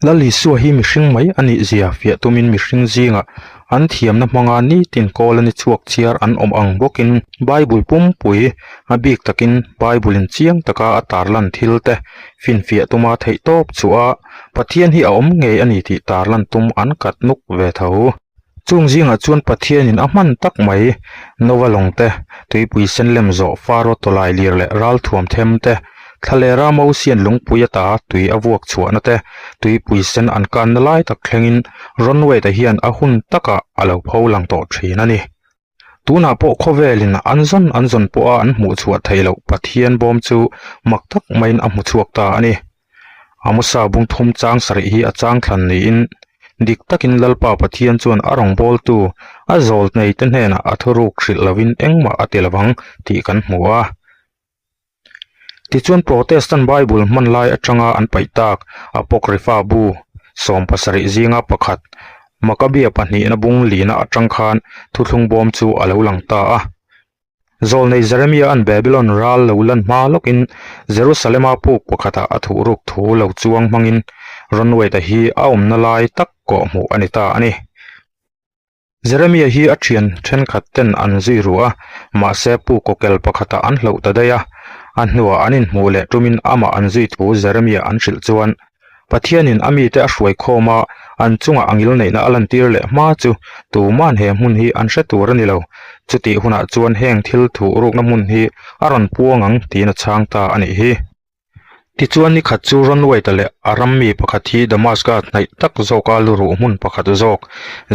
Lal Isua hi mihring mai a nih zia fiah tumin mihring zingah an thiamna hmanga nitin kawl a ni chhuak chhiar an awm ang bawkin Bible pumpui a bik takin Bible in chiang taka a tarlan thil te finfiah tuma theih tawp chhuah a Pathian hi a awm ngei a ni tih tarlan tum an kat nuk ve tho. Chung zingah chuan Pathianin a hman tak mai Nova lawng te, tuipui sen lem zawh Faro tawlai lir leh ralthuam them te, thlalera Mosian lungpui ata tui a vuak chhuahna te, tuipui sen an kanna lai tak thlengin Ron Wade-a hian a hun takah a lo pho lang tawh thin a ni. Tunah pawh khawvelin an zawn an zawn pawha an hmuh chhuah theih loh Pathian bawm chu mak tak maiin a hmu chhuak ta a ni. Amosa bung thum chang sarih hi a chang thlan niin dik takin Lalpa Pathian chuan a rawngbawltu a zawl neite hnenah a thuruk hrilh lovin engmah a ti lovang tih kan hmu a. Tichuan Protestant Bible hman lai atanga an paih tak Apocrypha bu 70 zinga pakhat Maccabea pahnihna bung lina atang khan thuthlung bawm chu a lo lang ta a. Zawlnei Jeremia an Babylon ral lo lan hma lawkin Jerusalema puk pakhatah a thuhruk thu lo chuang hmangin Ron Wade-a hi a awmna lai tak kawhhmuh a ni ta a ni. Jeremia hi a thian thenkhat ten an zui ruh a, mahse pu kawkel pakhatah an hloh ta daih a. A hnuah an inhmuh leh tumin amah an zui thu Jeremia an hrilh chuan, Pathianin a mite a hruai khawm a, an chungah a ngil neihna a lantir leh hma chu tuman he hmun hi an hre tur a ni lo. Chutih hunah chuan heng thil thuh rukna hmun hi a rawn puang ang tiin a chhang ta a nih hi. Tichuan ni khat chu Ron Wade-a leh a ram mi pakhat hi Damascus hnaih tak zawka lu ruh hmun pakhat zawk,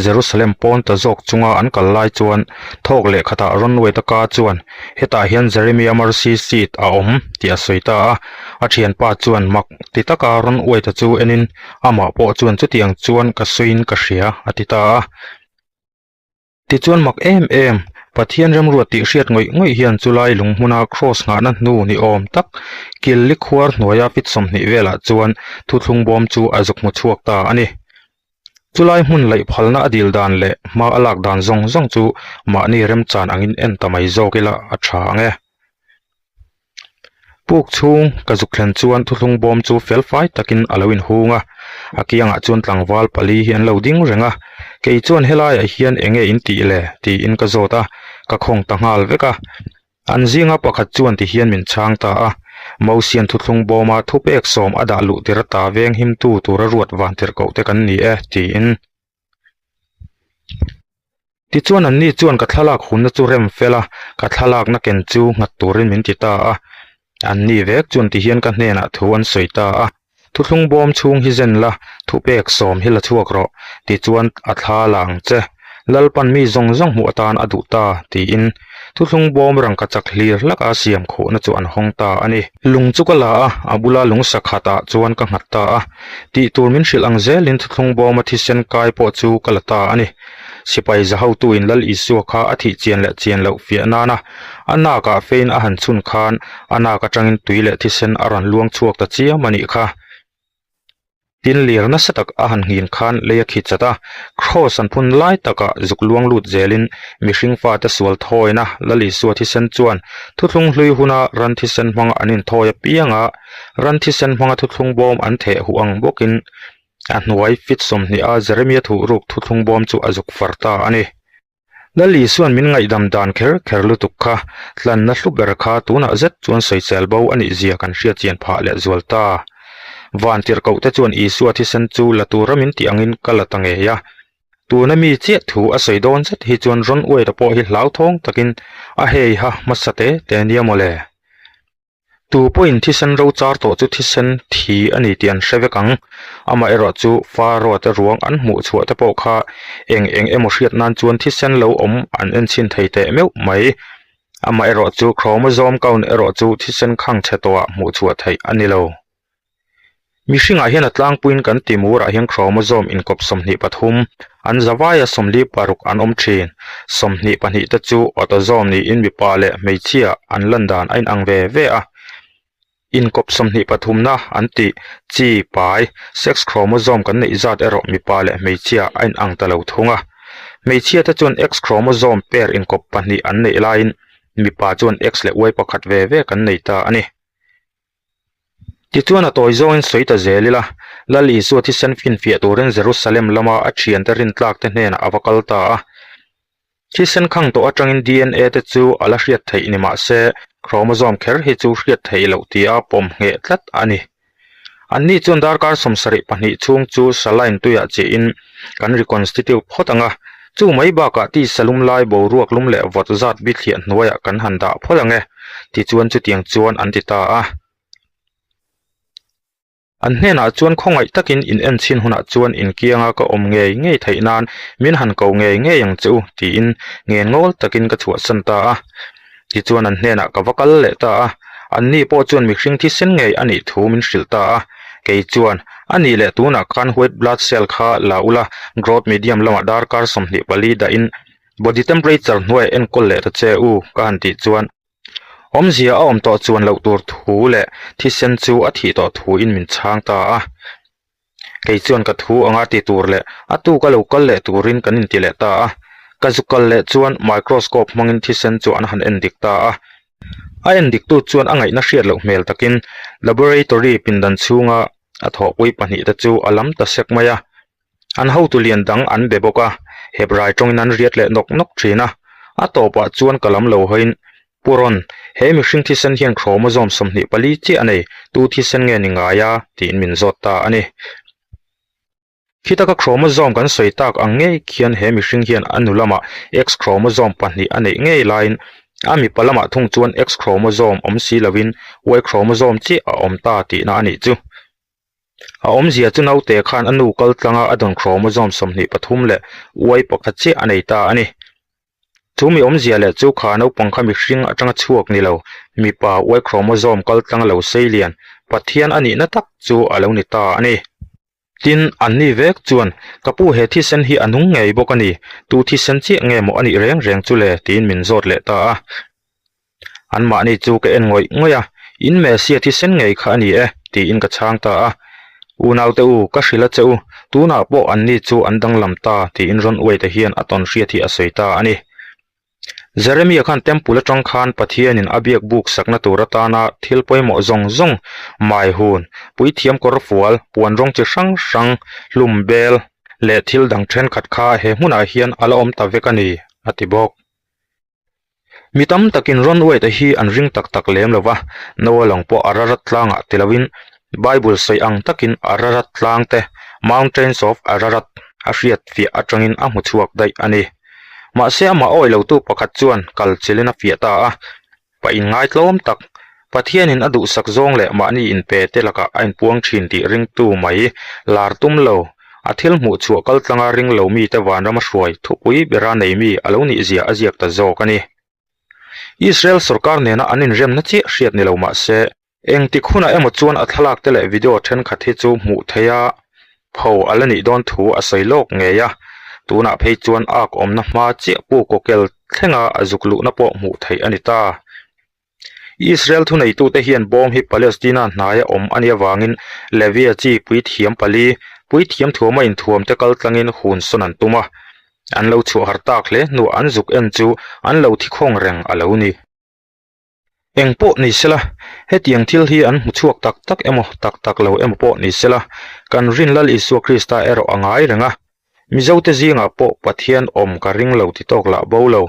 Jerusalem pawn ta zawk chunga an kal lai chuan thawk leh khatah Ron Wade-a ka chuan, Hetah hian Jeremia Mercy Seat a awm, tih a sawi ta a. A thianpa chuan mak ti taka Ron Wade-a chu enin, Amah pawh chuan chutiang chuan ka sawiin ka hria, a ti ta a. Tichuan mak em em, Pathian remruat tih hriat ngawih ngawih hian chulai lung hmuna kraws nghahna hnu ni awm tak kil li khuar hnuaia fit 20 velah chuan thuthlung bawm chu a zuk hmu chhuak ta a ni. Chulai hmun laih phalna a dil dan leh hma a lak dan zawng zawng chu mahni remchan angin en ta mai zawk ila a tha ang e. Puk chhung ka zuk thlen chuan thuthlung bawm chu fel fai takin a lo inhung a, a kiangah chuan tlangval pali hi an lo ding reng a, kei chuan helaiah hian eng nge in tih le tiin ka zawt a, ka khawng ta nghal vek a. An zinga pakhat chuan ti hian min chhang ta a, Mosian thuthlung bawma thupek sawm a dah luh tir ata veng himtu tura ruat van tirhkoh te kan ni e tiin. Tichuan anni chuan ka thlalak hunna chu rem fel a, ka thlalakna ken chu nghat turin min ti ta a. Anni vek chuan tihian ka hnenah thu an sawi ta a, Thuthlung bawm chhung hi zen la, thupek sawm hi la chhuak rawh, tichuan a thla la ang che. Lalpan mi zawng zawng hmuh atan a duh ta, tiin thuthlung bawm rangka chak hlir hlaka siam khuhna chu an hawng ta a ni. Lung chu ka la a, a bula lung sakhatah chuan ka nghat ta a. Tih tur min hrilh ang zelin thuthlung bawma thisen kai pawh chu ka la ta a ni. Sipai za hotuin Lal Isua kha a thih chian leh chian loh fiah nana a nakah fein a han chhun khan a nak atangin tui leh thisen a rawn luang chhuak ta chiam a nih kha. Tin lir nasa tak a han nghin khan lei a khi chat a, Kraws an phun lai takah zuk luang lut zelin mihring fate sual thawina Lal Isua thisen chuan thuthlung hlui huna ran thisen hmanga an inthawi apianga ran thisen hmanga thuthlung bawm an theh huh ang bawkin A hnuai fit 20 a Jeremia thuhruk thuthlung bawm chu a zuk far ta a ni. Lal Isuan min ngaihdam dan kher kher lutuk kha, tlanna hlu ber kha tunah zet chuan sawisel bo a nih zia kan hriat chian phah leh zual ta. Van tirhkoh te chuan Isua thisen chu la tura min tih angin ka la ta ngei a. Tuna mi chiah thu a sawi dawn zet hi chuan Ron Wade-a pawh hi hlauthawng takin a hei ha hmasa te te nia mawle. Tu pawhin thisen ro char tawh chu thisen thi a ni tih an hre vek ang. Amaherawh chu Pharaoh te ruang an hmuh chhuah te pawh kha eng eng emaw hriat nan chuan thisen lo awm an en chhin thei teh meuh mai. Amaherawh chu chromosome count erawh chu thisen khang chhe tawhah hmuh chhuah theih a ni lo. Mihringah hian a tlangpuiin kan ti murah hian chromosome inkawp 23, an zavaia 46 an awm thin. 22 te chu autosome niin mipa leh hmeichhia an lan dan a inang ve ve a. Inkawp 23 na an tih chi, pai, sex chromosome kan neih zat erawh mipa leh hmeichhia a inang ta lo thung a. Hmeichhia te chuan X chromosome pair inkawp pahnih an neih laiin mipa chuan X leh Y pakhat ve ve kan nei ta a ni. Tichuan a tawi zawngin sawi ta zel ila, Lal Isua thisen finfiah turin Jerusalem lama a thiante rintlakte hnenah a va kal ta a. Thisen khang tawh atangin DNA te chu a la hriat theih ni mah se, chromosome kher hi chu hriat theih loh tia pawm ngheh tlat a ni. Anni chuan darkar 72 chhung chu saline tuiah chiahin kan reconstitute phawt ang a, chu mai bakah tisa lum lai boruak lum leh vawt zat bithliah hnuaiah kan han dah phawt ang e, tichuan chutiang chuan an ti ta a. An hnenah chuan khawngaih takin in en chhin hunah chuan inkianga ka awm ngei ngei theih nan min han ko ngei ngei ang che u tiin ngen ngawl takin ka chhuahsan ta a. Tichuan an hnenah ka va kal leh ta a, anni pawh chuan mihring thisen ngei a nih thu min hrilh ta a. Kei chuan, A nih leh tunah khan white blood cell kha la ula, growth medium lamah darkar 24 dahin body temperature hnuaiah enkawl leh ta che u ka han tih chuan, Awmzia a awm tawh chuan loh tur thu leh thisen chu a thih tawh thuin min chhang ta a. Kei chuan ka thu anga ti tur leh a tuka lo kal leh turin kan inti leh ta a. Ka zu kal leh chuan microscope hmangin thisen chu an han en dik ta a. A en diktu chuan a ngaihna hriat loh hmel takin laboratory pindan chhunga a thawhpui pahnihte chu a lam ta sek mai a. An hotu lian dang an be bawk a, Hebrai tawngin an riat leh nawk nawk thin a. A tawpah chuan ka lam lo hawiin, Pu Ron, he mihring thisen hian chromosome 24 chiah a nei, tu thisen nge ni ngai a? tiin min zawt ta a ni. Khi taka chromosome kan sawi tak ang ngei khian he mihring hian a nu lamah X chromosome pahnih a neih ngei laiin a mipa lamah thung chuan X chromosome awm si loin Y chromosome chiah a awm ta tihna a nih chu. A awmzia chu naute khan a nu kal tlanga a dawn chromosome 23 leh uai pakhat chiah a nei ta a ni. Chu mi awmzia leh chu kha naupang kha mihring atanga chhuak ni lo, mipa uai chromosome kal tlanga lo sei lian, Pathian a nihna tak chu a lo ni ta a ni. Tin, anni vek chuan, Ka pu he thisen hi a nung ngei bawk a ni, tu thisen chiah nge maw a nih reng reng chu le? tiin min zawt leh ta a. Anmahni chu ka en ngawih ngawih a, In Messia thisen ngei kha a ni e, tiin ka chhang ta a. Unaute u, ka hrilh a che u, tunah pawh anni chu an danglam ta, tiin Ron Uaite hian a tawn hriat hi a sawi ta a ni. Jeremia khan Temple atang khan Pathianin a biak buk sakna tur atana thil pawimawh zawng zawng, maihun, puithiam kawrfual, puan rawng chi hrang hrang, hlum bel, leh thil dang thenkhat kha he hmunah hian a la awm ta vek a ni, a ti bawk. Mi tam takin Ron White-a hi an ring tak tak lem lo va, Noah lawng pawh Ararat tlangah ti loin Bible sawi ang takin Ararat tlang te, Mountains of Ararat, a hriat fiah atangin a hmu chhuak daih a ni. Mahse amah awi lotu pakhat chuan kal chilin a fiah ta a, pa inngaitlawm tak, Pathianin a duhsak zawng leh mahni inpe te lakah a inpuang thin tih ringtu mai lar tum lo, a thil hmuh chhuah kal tlanga ring lo mite vanrama hruai thupui bera nei mi a lo nih zia a ziak ta zawk a ni. Israel sorkar nena an inremna chiah hriat ni lo mah se, engtik hunah emaw chuan a thlalak te leh video thenkhat hi chu hmuh theih a pho a la nih dawn thu a sawi lawk ngei a, tunah phei chuan ak awmna hma chiah pu kawkel thlenga a zuk luhna pawh hmuh theih a ni ta. Israel thuneitute hian bawm hi Palestina hnaia awm a nih avangin Levia chi puithiam pali, puithiam thuama inthuamte kal tlangin hun sawn an tum a. An lo chhuah har tak hle hnuah an zuk en chu an lo thi khawng reng a lo ni. Eng pawh ni sela, hetiang thil hi an hmu chhuak tak tak emaw tak tak lo emaw pawh ni sela, kan rin Lal Isua Krista erawh a ngai reng a. Mizote zingah pawh Pathian awm ka ring lo ti tawk lah bo lo,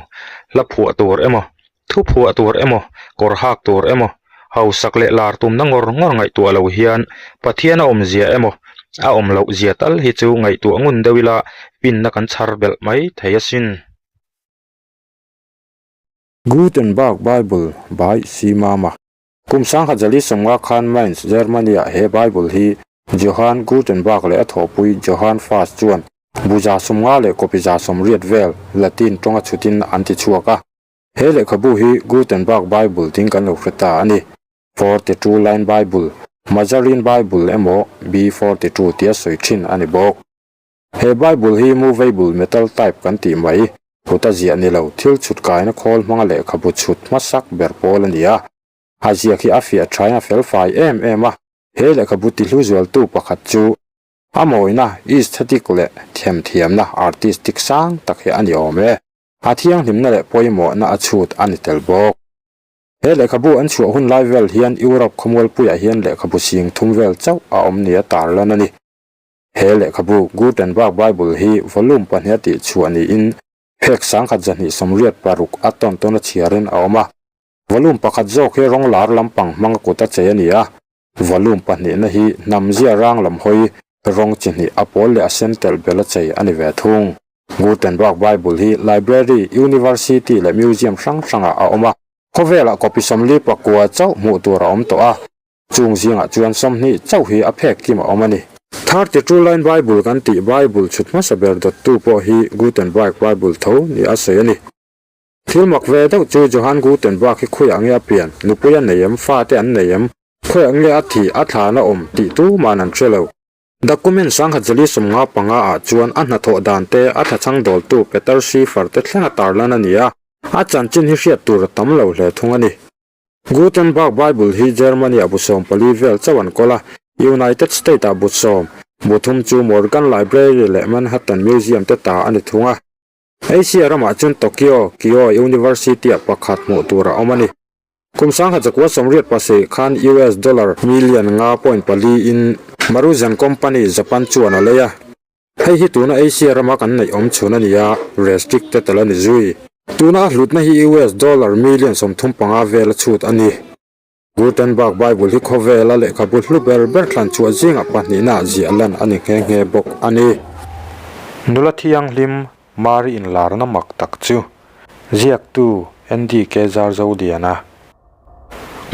hla phuah tur emaw, thu phuah tur emaw, kawr hak tur emaw, hausak leh lar tumna ngawr ngawr ngaihtuah lo hian Pathian a awmzia emaw, a awm loh zia tal hi chu ngaihtuah ngun deuh ila pinna kan chhar belh mai thei asin. Gutenberg Bible by C. Mama. Kum sangkhat zali sawmnga khan Mainz, Germany-ah he Bible hi Johann Gutenberg leh a thawhpui Johann Fust chuan bu 150 leh copy 180 vel Latin tawnga chhutin an ti chhuak a. He lehkhabu hi Gutenberg Bible ding kan lo hre ta a ni. 42 Line Bible, Mazarine Bible emaw B42 tia sawi thin a ni bawk. He Bible hi movable metal type kan tih mai, kut a ziah ni lo, thil chhut kaina khawl hmanga lehkhabu chhut hmasak ber pawl a ni a. A ziak hi a fiah thain a fel fai em em a, he lehkhabu tihlu zualtu pakhat chu a mawina aesthetic leh themthiamna artistic sang tak hi a ni awm e. A thianghlimna leh pawimawhna a chhut a ni tel bawk. He lehkhabu an chhuah hun lai vel hian Europe khawmualpuiah hian lehkhabu sing thum vel chauh a awm nia tarlan a ni. He lehkhabu Gutenberg Bible hi volume pahniha tihchhuah niin phek sangkhat 286 a tawn tawn a chhiarin a awm a. Volume pakhat zawk hi rawng lar lampang hmanga kut a chei a ni a, volume pahnihna hi hnam zia rang lam hawi rawng chi hnih a pawl leh a sen telh bel a chei a ni ve thung. Gutenberg Bible hi library, university leh museum hrang hrangah a awm a, khawvelah copy 49 chauh hmuh tur a awm tawh a, chung zingah chuan 20 chauh hi a phek kim a awm a ni. 32 Line Bible kan tih Bible chhut hmasa ber dawttu pawh hi Gutenberg Bible tho ni a sawi a ni. Thil mak ve deuh chu Johann Gutenberg hi khawiah nge a pian, nupui a nei em, fate an nei em, khawiah nge a thih, a thlan a awm tih tuman an hre lo. Document 1195 ah chuan a hnathawh dan te, a thlachhang dawltu Peter Schiffer te thlenga tarlan a ni a, a chanchin hi hriat tur a tam lo hle thung a ni. Gutenberg Bible hi Germany-ah bu 14 vel chauh an kawl a, United State-ah bu sawm, bu thum chu Morgan Library leh Manhattan Museum te ta a ni thung a. Asia ramah chuan Tokyo, Kyo University-ah pakhat hmuh tur a awm a ni. Kum 1987 khan US dollar million nga point pali in Maruzen Company, Japan chuan a lei a. Hei hi tuna Asia rama kan neih awm chhun a ni a, restricted a la ni zui. Tuna a hlutna hi US dollar million 35 vel a chhut a ni. Gutenberg Bible hi khawvela lehkhabu hlu ber ber thlan chhuah zingah pahnihnaah ziah lan a ni nghe nghe bawk a ni. Nula thianghlim Mari inlarna mak tak chu ziaktu NDK Zarzoliana.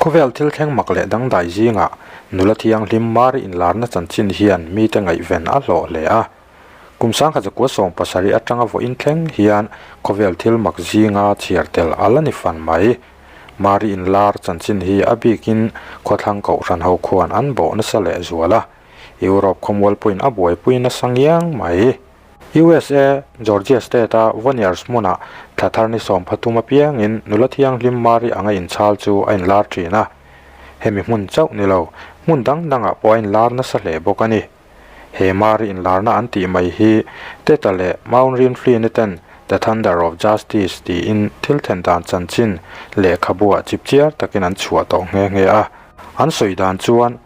Khawvel thil thleng mak leh dangdai zingah nula thianghlim Mari inlarna chanchin hian mite ngaihven a hlawh hle a. Kum 1970 atanga vawiin thleng hian khawvel thil mak zinga chhiar tel a la ni fan mai. Mari inlar chanchin hi a bikin khawthlang kohhran ho khuan an bawh nasa leh zual a, Europe khawmualpuiin a buaipui nasa ngiang mai. USA, Georgia State-a Vonyers hmunah thla thar ni 13 apiangin nula thianghlim Mari anga inchhal chu a inlar thin a. Hemi hmun chauh ni lo, hmun dang dangah pawh a inlar nasa hle bawk a ni. He Mari inlarna an tih mai hi Teta leh Mount Rinflin-i ten The Thunder of Justice tiin thil then dan chanchin lehkhabuah chipchiar takin an chhuah tawh nghe nghe a. An sawi dan chuan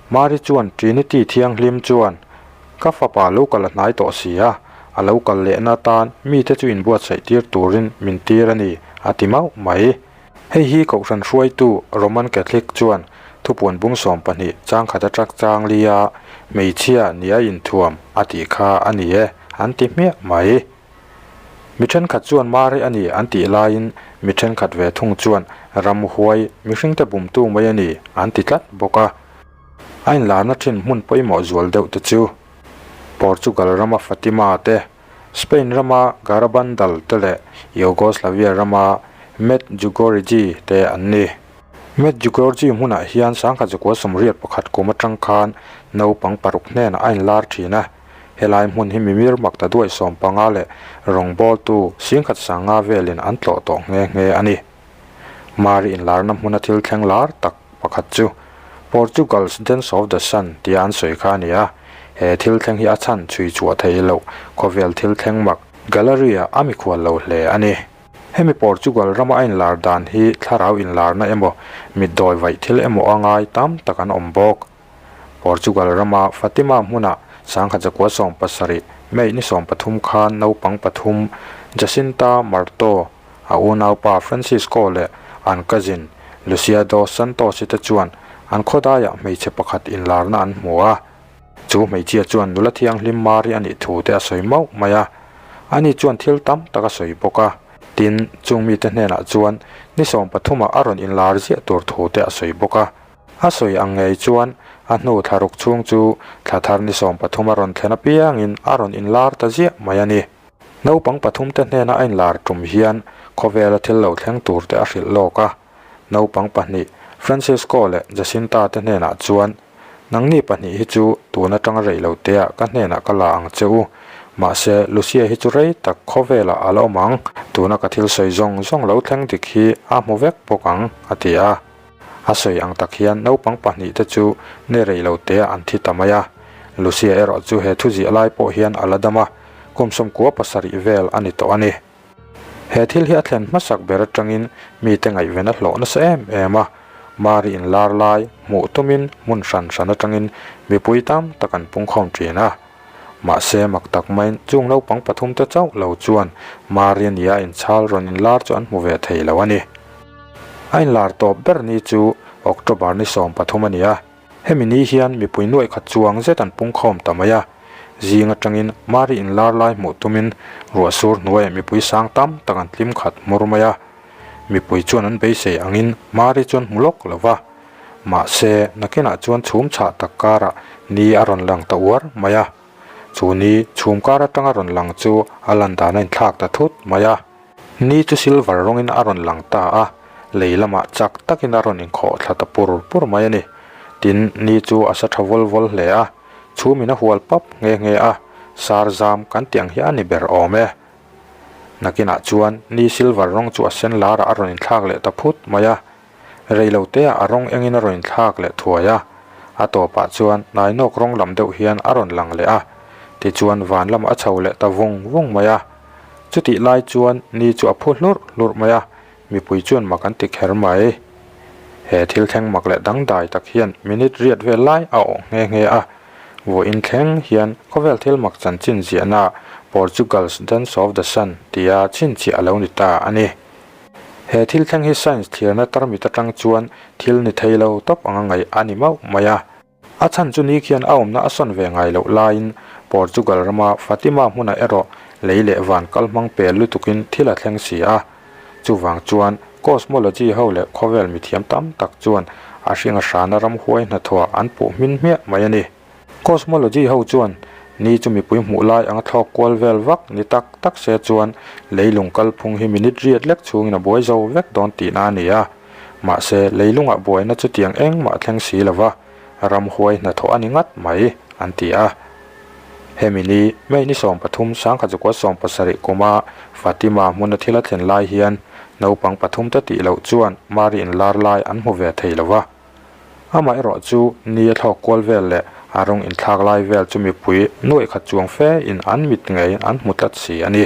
Mari chuan Trinity thianghlim chuan Ka fapa lo kal a hnai tawh si a, a lo kal lehna atan mite chu inbuatsaih tir turin min tir a ni, a ti mauh mai. Hei hi Kohhran hruaitu Roman Catholic chuan thupuan bung 12 chang khat atang chang li a hmeichhia nia inthuam a tih kha a ni e, an ti hmiah mai. Mi thenkhat chuan Mari a ni an tih laiin mi thenkhat ve thung chuan ramhuai mihringte bumtu mai a ni an ti tlat bawk a. A inlarna thin hmun pawimawh zual deuh te chu Portugal rama Fatima te, Spain rama Garabandal te leh Yugoslavia rama Medjugorje te an ni. Medjugorje hmunah hian 1981 kum atang khan naupang paruk hnenah a inlar thin a. Helai hmun hi mimir mak ta duai 15 leh rawngbawltu 10,500 velin an tlawh tawh nghe nghe a ni. Mari inlarna hmuna thil thleng lar tak pakhat chu Portugal's Dance of the Sun tia an sawi kha a ni a. He thil thleng hi a chhan chhui chhuah thei loh khawvel thil thleng mak gallery-ah a mikhual lo hle a ni. Hemi Portugal rama a inlar dan hi thlarau inlarna emaw, mitdawi vaih thil emaw a ngai tam tak an awm bawk. Portugal rama Fatima hmunah 1970 May ni 13 khan naupang pathum Jacinta Marto, a unaupa Francisco leh an cousin Lucia dos Santos-i te chuan an khawdaiah hmeichhe pakhat inlarna an hmu a. Chu hmeichhia chuan nula thianghlim Mari a nih thu te a sawi mauh mai a. Ani chuan thil tam tak a sawi bawk a. Tin, chung mite hnenah chuan ni 13-ah a rawn inlar ziah tur thu te a sawi bawk a. A sawi ang ngei chuan a hnu thla ruk chhung chu thla thar ni 13 a rawn thlen apiangin a rawn inlar ta ziah mai a ni. Naupang pathum te hnena a inlar tum hian khawvela thil lo thleng tur te a hrilh lawk a. Naupang pahnih, Francisco leh Jacinta te hnenah chuan, Nangni pahnih hi chu tun atanga rei lo teah ka hnenah ka la ang che u. Mahse, Lucia hi chu rei tak khawvelah a la awm ang. Tuna ka thil sawi zawng zawng lo thleng dik hi a hmu vek bawk ang, a ti a. A sawi ang tak hian naupang pahnih te chu ni rei lo teah an thi ta mai a. Lucia erawh chu he thu ziah lai pawh hian a la dam a, kum 97 vel a ni tawh a ni. He thil hi a thlen hmasak ber atangin mite ngaihven a hlawh nasa em em a, Mari inlar lai hmuh tumin hmun hran hran atangin mipui tam tak an pungkhawm thin a. Mahse mak tak maiin chung naupang pathumte chauh lo chuan Mari a nia inchhal rawn inlar chu an hmu ve thei lo a ni. A inlar tawp ber ni chu October ni 13 a ni a. Hemi ni hian mipui nuaih khat chuang zet an pungkhawm ta mai a, zing atangin Mari inlar lai hmuh tumin ruah sur hnuaiah mipui sang tam tak an tlim khat hmur mai a. Mipui chuan an beisei angin Mari chuan hmu lawk lo va, mahse nakinah chuan chhum chhah tak karah ni a rawn lang ta uar mai a. Chu ni chhum kar atanga rawn lang chu a lan dan a inthlak ta thut mai a. Ni chu silver rawngin a rawn lang ta a, lei lamah chak takin a rawn inkhawh thla ta pur pur mai a ni. Tin, ni chu a sa tha vawl vawl hle a, chhumin a hual pap nghe nghe a, sar zam kan tih ang hi a ni ber awm e. Nakinah chuan ni silver rawng chu a sen larah a rawn inthlak leh ta phut mai a, reiloteah a rawng engin a rawn inthlak leh thuai a, a tawpah chuan nainawk rawng lam deuh hian a rawn lang leh a, tichuan van lamah a chho leh ta vung vung mai a. Chutih lai chuan ni chu a phu hlurh hlurh mai a, mipui chuan mak an ti kher mai. He thil thleng mak leh dangdai tak hian minute riat vel lai a awh nghe nghe a, vawiin thleng hian khawvel thil mak chanchin ziahna Portugal's Dance of the Sun tia chhinchhiah a lo ni ta a ni. He thil thleng hi science thlirna tarmit atang chuan thil ni thei lo tawp anga ngaih a ni mauh mai a. A chhan chu ni khian a awmna a sawn ve ngai loh laiin Portugal rama Fatima hmunah erawh lei leh van kal hmang pel lutukin thil a thleng si a. Chuvang chuan cosmology ho leh khawvel mithiam tam tak chuan a hringa hrana ramhuai hnathawhah an puh hmin hmiah mai a ni. Cosmology ho chuan ni chu mipui hmuh lai anga thlawk kual vel vak ni tak tak se chuan leilung kalphung hi minute riat lek chhungin a buai zo vek dawn tihna a ni a. Mahse, leilungah buaina chutiang engmah a thleng si lo va, ramhuai hnathawh a ni ngat mai, an ti a. Hemi ni, May ni 13, 1970 kuma Fatima hmuna thil a thlen lai hian naupang pathumte tih loh chuan Mari inlar lai an hmu ve thei lo va. Amaherawh chu ni a thlawk kual vel leh a rawng inthlak lai vel chu mipui nuaih khat chuang fe in an mit ngei an hmu tlat si a ni.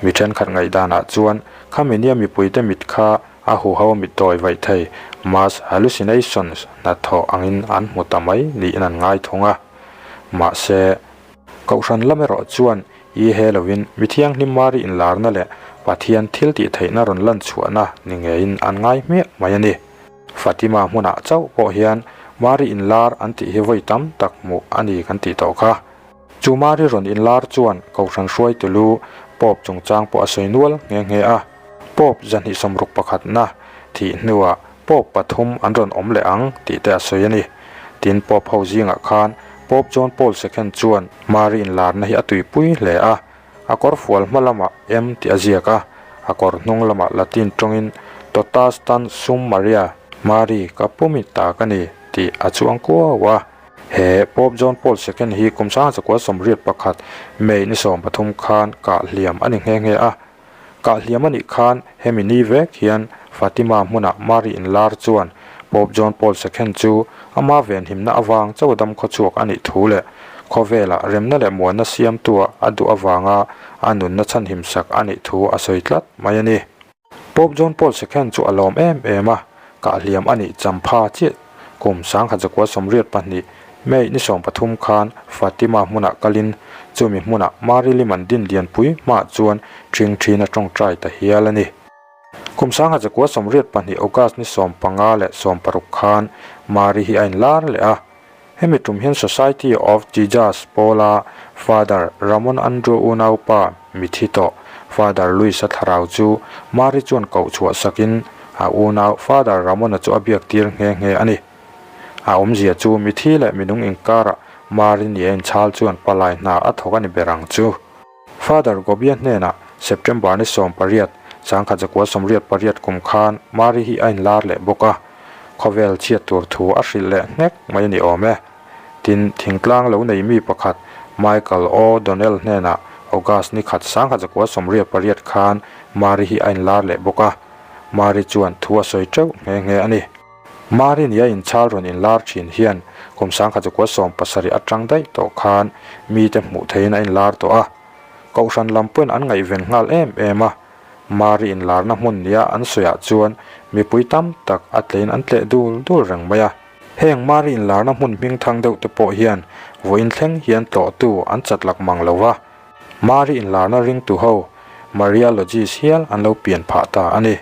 Mi thenkhat ngaihdanah chuan khami nia mipuite mit kha a huho mit dawi vaih thei mass hallucinations hnathawh angin an hmu ta mai niin an ngai thung a. Mahse, Kohhran lam erawh chuan i he lovin mi thianghlim Mari inlarna leh Pathian thil tih theihna rawn lan chhuahna ni ngeiin an ngai hmiah mai a ni. Fatima hmunah chauh pawh hian Mari inlar an tih hi vawi tam tak hmuh a ni kan tih tawh kha. Chu Mari rawn inlar chuan Kohhran hruaitu lu Pope chungchang pawh a sawi nual nghe nghe a. Pope 261na thih hnuah Pope pathum an rawn awm leh ang tih te a sawi a ni. Tin, Pope ho zingah khan Pope John Paul ii chuan Mari inlarna hi a tuipui hle a, a kawr fual hma lamah M tih a ziak a, a kawr hnung lamah Latin tawngin Totas tan sum Maria, Mari ka pumi ta ka ni tih a chuang kuau a. He Pope John Paul ii hi kum 1981 May ni 13 khan kah hliam a ni nghe nghe a. Kah hliam a nih khan hemi ni vek hian Fatima hmunah Mari inlar chuan Pope John Paul ii chu ama venhimna avang chaw dam khawchhuak a nih thu leh khawvelah remna leh muanna siamtua a duh avanga a nunna chhanhim sak a nih thu a sawi tlat mai a ni. Pope John Paul ii chu a lawm em em a, kah hliam a nih champha chiah kum 1982 May ni 13 khan Fatima hmunah kalin chumi hmunah Mari Liman din lianpui hmaah chuan ṭhing ṭhin a ṭawngṭai ta hial a ni. Kum 1982 August ni 15 leh 16 khan Mari hi a inlar leh a. Hemi tum hian Society of Jesus pawla Father Ramon Andrew unaupa mithi tawh Father Luis-a thlarau chu Mari chuan koh chhuah sakin a unau Father Ramon-a chu a biak tir nghe nghe a ni. A awmzia chu mithi leh minung inkarah Mari nia inchhal chuan palai hna a thawk a ni ber ang chu. Father Gobia hnenah September ni 18, 1988 kum khan Mari hi a inlar leh bawk a, khawvel chhiat tur thu a hrilh leh nghek mai a ni awm e. Tin, thingtlang lo nei mi pakhat Michael O. Donnell hnenah August ni khat 1988 khan Mari hi a inlar leh bawk a, Mari chuan thu a sawi teuh nghe nghe a ni. Mari nia inchhal rawn inlar thin hian kum 1970 atang daih tawh khan mite hmuh theihin a inlar tawh a. Kohhran lam pawhin an ngaihven nghal em em a. Mari inlarna hmun nia an sawiah chuan mipui tam tak a tlein an tleh dul dul reng mai a. Heng Mari inlarna hmun hmingthang deuh te pawh hian vawiin thleng hian tlawhtu an chat lak mang lo va. Mari inlarna ringtu ho, Mariologist hial an lo pian phah ta a ni.